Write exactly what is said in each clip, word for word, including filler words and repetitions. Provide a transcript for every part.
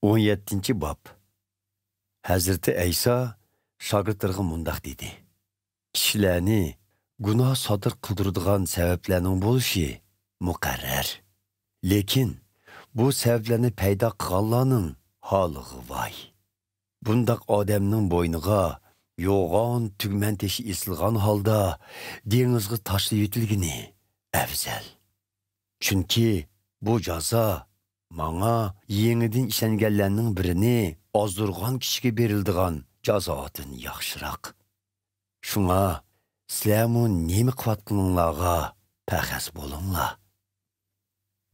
ئون يەتتىنچى باب. ھەزرىتى ئەيسا شاگىرتلىرىغا مۇنداق دېدى: كىشىلەرنى گۇناھ سادىر قىلدۇرىدىغان سەۋەبلەرنىڭ بولۇشى مۇقەررەر. لېكىن بۇ سەۋەبلەرنى پەيدا قىلغانلارنىڭ ھالىغا ۋاي! بۇنداق ئادەمنىڭ بوينىغا يوغان تۈگمەن تېشى ئېسىلغان ھالدا دېڭىزغا تاشلىۋېتىلگىنى ئەۋزەل. چۈنكى بۇ جازا ماڭا يېڭىدىن ئىشەنگەنلەرنىڭ بىرىنى ئازدۇرغان كىشىگە بېرىلىدىغان جازادىن ياخشىراق. شۇڭا سىلەرمۇ نېمە قىلىۋاتقىنىڭلارغا پەخەس بولۇڭلار.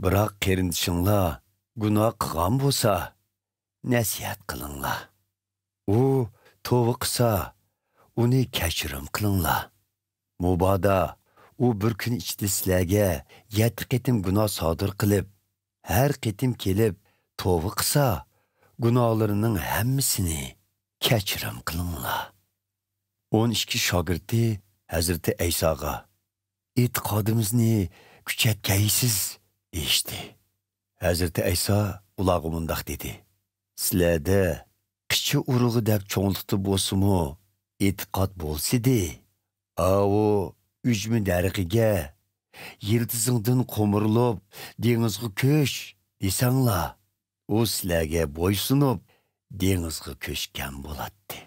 بىراق قېرىندىشىڭلار گۇناھ قىلغان بولسا، نەسىھەت قىلىڭلار. ئۇ توۋا قىلسا، ئۇنى كەچۈرۈم قىلىڭلار. مۇبادا ئۇ بىر كۈن ئىچىدە سىلەرگە يەتتە قېتىم گۇناھ سادىر قىلىپ، ھەر قېتىم كېلىپ توۋا قىلسا، گۇناھلىرىنىڭ ھەممىسىنى كەچۈرۈم قىلىڭلار. ئون ئىككى شاگىرتى ھەزرىتى ئەيساغا: ئېتىقادىمىزنى كۈچەتكەيسىز، دېيىشتى. ھەزرىتى ئەيسا ئۇلارغا مۇنداق دېدى: سىلەردە قىچا ئۇرۇغى دەپ چوڭلۇقتا بولسىمۇ ئېتىقاد بولسىدى، ئاۋۇ ئۈجمە دەرىخىگە، يىلتىزىڭدىن قومۇرۇلۇپ دېڭىزغا كۆچ دېسەڭلار، ئۇ سىلەرگە بويسۇنۇپ دېڭىزغا كۆچكەن بولاتتى.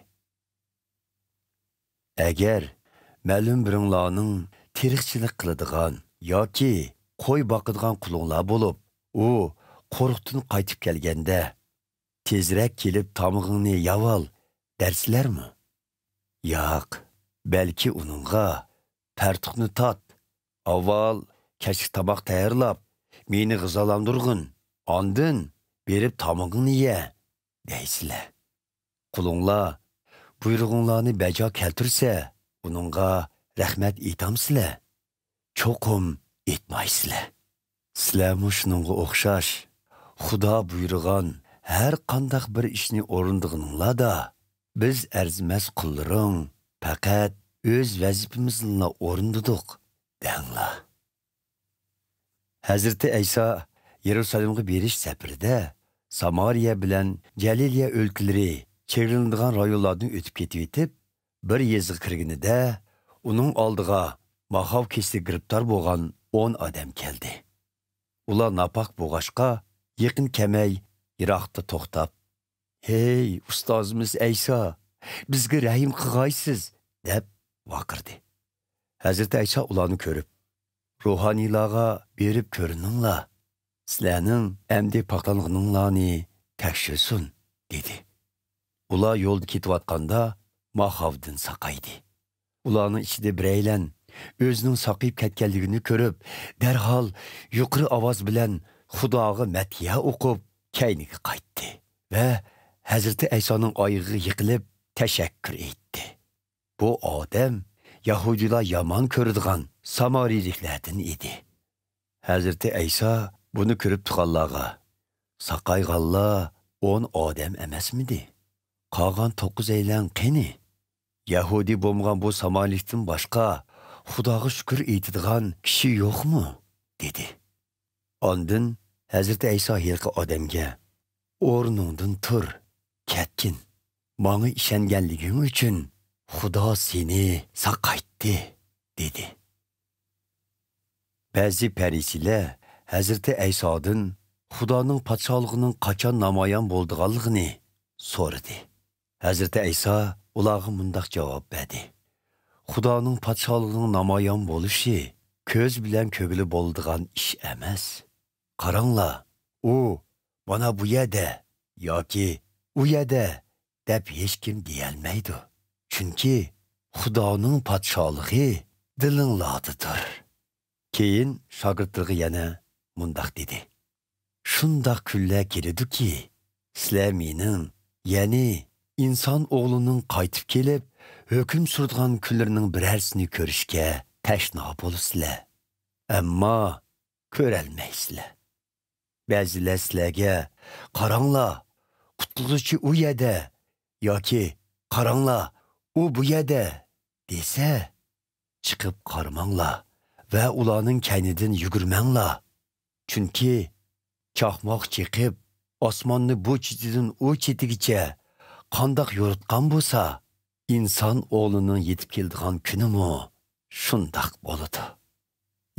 ئەگەر مەلۇم بىرىڭلارنىڭ تېرىقچىلىق قىلىدىغان ياكى قوي باقىدىغان قۇلۇڭلار بولۇپ، ئۇ قورۇقتىن قايتىپ كەلگەندە، تېزرەك كېلىپ تامىقىڭنى يەۋال دەرسىلەرمۇ؟ ياق، بەلكى ئۇنىڭغا: پەرتۇقنى تارت، ئاۋۋال كەچلىك تاماق تەييارلاپ، مېنى غىزالاندۇرغىن، ئاندىن بېرىپ تامىقىڭنى يە، دەيسىلەر. قۇلۇڭلار بۇيرۇغۇڭلارنى بەجا كەلتۈرسە، ئۇنىڭغا رەھمەت ئېيتامسىلەر؟ چوقۇم ئېيتمايسىلەر. سىلەرمۇ شۇنىڭغا ئوخشاش، خۇدا بۇيرۇغان ھەر قانداق بىر ئىشنى ئورۇندىغىنىڭلاردا، بىز ئەرزىمەس قۇللىرىڭ پەقەت ئۆز ۋەزىپىمىزنىلا ئورۇندىدۇق، دەڭلار. ھەزرىتى ئەيسا يېرۇسالېمغا بېرىش سەپىرىدە سامارىيە بىلەن جەلىلىيە ئۆلكىلىرى چېگرىلىنىدىغان رايونلاردىن ئۆتۈپ كېتىۋېتىپ، بىر يېزىغا كىرگىنىدە، ئۇنىڭ ئالدىغا ماخاۋ كېسىلى گىرىپتار بولغان ئون ئادەم كەلدى. ئۇلار ناپاك بولغاچقا، يېقىن كەلمەي، يىراقتا توختاپ، «ھەي، ئۇستازىمىز ئەيسا، بىزگە رەھىم قىلغايسىز!» دەپ ۋارقىرىدى. ھەزرىتى ئەيسا ئۇلارنى كۆرۈپ، «روھانىيلارغا بېرىپ كۆرۈنۈڭلار، سىلەرنىڭ ئەمدى پاكلانغىنىڭلارنى تەكشۈرسۇن» دېدى. ئۇلار يولدا كېتىۋاتقاندا ماخاۋدىن ساقايدى. ئۇلارنىڭ ئىچىدە بىرەيلەن ئۆزىنىڭ ساقىيىپ كەتكەنلىكىنى كۆرۈپ، دەرھال يۇقىرى ئاۋاز بىلەن خۇداغا مەدھىيە ئوقۇپ، كەينىگە قايتتى ۋە ھەزرىتى ئەيسانىڭ ئايىغىغا يىقىلىپ، تەشەككۈر ئېيتتى. بۇ ئادەم يەھۇدىيلار يامان كۆرىدىغان سامارىيلىكلەردىن ئىدى. ھەزرىتى ئەيسا بۇنى كۆرۈپ تۇرغانلارغا، «ساقايغانلار ئون ئادەم ئەمەسمىدى؟ قالغان توققۇزەيلەن قېنى؟ يەھۇدىي بولمىغان بۇ سامارىيلىكتىن باشقا خۇداغا شۈكۈر ئېيتىدىغان كىشى يوقمۇ؟» دېدى. ئاندىن ھەزرىتى ئەيسا ھېلىقى ئادەمگە، «ئورنۇڭدىن تۇر، كەتكىن. ماڭا ئىشەنگەنلىكىڭ ئۈچۈن خۇدا سېنى ساقايتتى» دېدى. بەزى پەرىسىيلەر ھەزرىتى ئەيسادىن خۇدانىڭ پادىشاھلىقىنىڭ قاچان نامايان بولىدىغانلىقىنى سورىدى. ھەزرىتى ئەيسا ئۇلارغا مۇنداق جاۋاب بەردى: «خۇدانىڭ پادىشاھلىقىنىڭ نامايان بولۇشى كۆز بىلەن كۆرگىلى بولىدىغان ئىش ئەمەس. قاراڭلار، ئۇ مانا بۇ يەردە ياكى ئۇ يەردە دەپ ھېچكىم دېيەلمەيدۇ. چۈنكى خۇدانىڭ پادىشاھلىقى دىلىڭلاردىدۇر.» كېيىن شاگىرتلىرىغا يەنە مۇنداق دېدى: «شۇنداق كۈنلەر كېلىدۇكى، سىلەر مېنىڭ، يەنى ئىنسان ئوغلىنىڭ قايتىپ كېلىپ، ھۆكۈم سۈرىدىغان كۈنلىرىنىڭ بىرەرسىنى كۆرۈشكە تەشنا بولىسىلەر. ئەمما كۆرەلمەيسىلەر. بەزىلەر سىلەرگە، 'قاراڭلار، قۇتقۇزغۇچى ئۇ يەردە' ياكى 'قاراڭلار، ئۇ بۇ يەردە' دېسە، چىقىپ قارىماڭلار ۋە ئۇلارنىڭ كەينىدىن يۈگۈرمەڭلار. چۈنكى چاقماق چېقىپ، ئاسماننى بۇ چېتىدىن ئۇ چېتىگىچە قانداق يورۇتقان بولسا، ئىنسان ئوغلىنىڭ يېتىپ كېلىدىغان كۈنىمۇ شۇنداق بولىدۇ.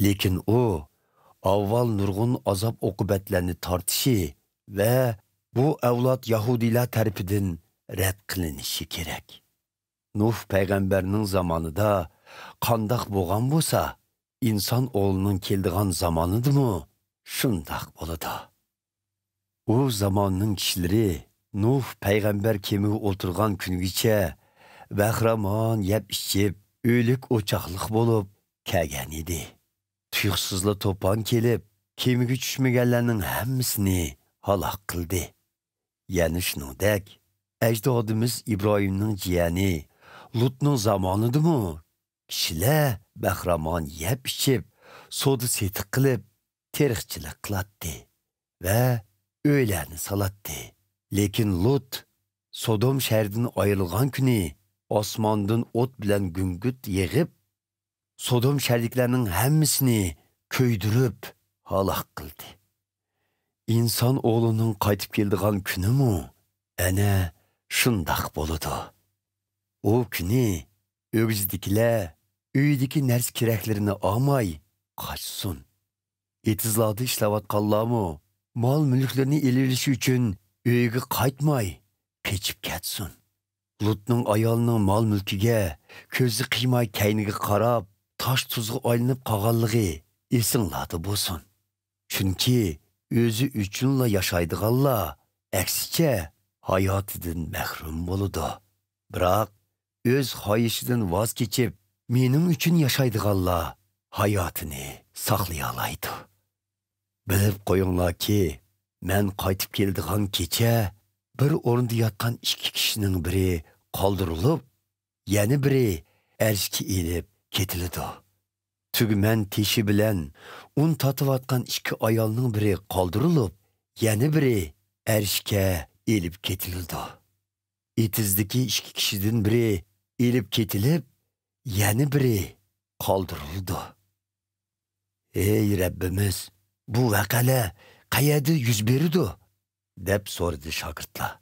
لېكىن ئۇ ئاۋۋال نۇرغۇن ئازاب-ئوقۇبەتلەرنى تارتىشى ۋە بۇ ئەۋلاد يەھۇدىيلار تەرىپىدىن رەت قىلىنىشى كېرەك. نۇھ پەيغەمبەرنىڭ زامانىدا قانداق بولغان بولسا، ئىنسان ئوغلىنىڭ كېلىدىغان زامانىدىمۇ شۇنداق بولىدۇ. ئۇ زاماننىڭ كىشىلىرى نۇھ پەيغەمبەر كېمىگە ئولتۇرغان كۈنگىچە بەخىرامان يەپ-ئىچىپ، ئۆلۈك-ئوچاقلىق بولۇپ كەلگەن ئىدى. تۇيۇقسىزلا توپان كېلىپ، كېمىگە چۈشمىگەنلەرنىڭ ھەممىسىنى ھالاك قىلدى. يەنە شۇنىڭدەك، ئەجدادىمىز ئىبراھىمنىڭ جىيەنى لۇتنىڭ زامانىدىمۇ كىشىلەر بەخىرامان يەپ-ئىچىپ، سودا-سېتىق قىلىپ، تېرىقچىلىق قىلاتتى ۋە ئۆيلەرنى سالاتتى. لېكىن لۇت سودوم شەھىرىدىن ئايرىلغان كۈنى ئاسماندىن ئوت بىلەن گۈڭگۈرت يېغىپ، سودوم شەھىرىدىكىلەرنىڭ ھەممىسىنى كۆيدۈرۈپ ھالاك قىلدى. ئىنسان ئوغلىنىڭ قايتىپ كېلىدىغان كۈنىمۇ ئەنە شۇنداق بولىدۇ. ئۇ كۈنى ئۆگزىدىكىلەر ئۆيىدىكى نەرسە-كېرەكلىرىنى ئالماي قاچسۇن. ئېتىزلاردا ئىشلەۋاتقانلارمۇ مال-مۈلۈكلىرىنى ئېلىۋېلىش ئۈچۈن ئۆيىگە قايتماي، قېچىپ كەتسۇن. لۇتنىڭ ئايالىنىڭ مال-مۈلكىگە كۆزى قىيماي كەينىگە قاراپ، تاش-تۇزغا ئايلىنىپ قالغانلىقى ئېسىڭلاردا بولسۇن. چۈنكى ئۆزى ئۈچۈنلا ياشايدىغانلار، ئەكسىچە، ھاياتىدىن مەھرۇم بولىدۇ. بىراق، ئۆز خاھىشىدىن ۋاز كېچىپ، مېنىڭ ئۈچۈن ياشايدىغانلار ھاياتىنى ساقلىيالايدۇ. بىلىپ قويۇڭلاركى، مەن قايتىپ كېلىدىغان كېچە بىر ئورۇندا ياتقان ئىككى كىشىنىڭ بىرى قالدۇرۇلۇپ، يەنە بىرى ئەرشكە ئېلىپ كېتىلىدۇ. تۈگمەن تېشى بىلەن ئۇن تارتىۋاتقان ئىككى ئايالنىڭ بىرى قالدۇرۇلۇپ، يەنە بىرى ئەرشكە ئېلىپ كېتىلىدۇ. ئېتىزدىكى ئىككى كىشىدىن بىرى ئېلىپ كېتىلىپ، يەنە بىرى قالدۇرۇلىدۇ. «ئەي رەببىمىز، بۇ ۋەقەلەر قەيەردە يۈز بېرىدۇ؟» دەپ سورىدى شاگىرتلار.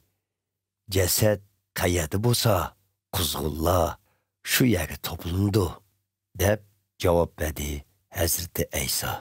«جەسەت قەيەردە بولسا، قۇزغۇنلار شۇ يەرگە توپلىنىدۇ» دەپ جاۋاب بەردى ھەزرىتى ئەيسا.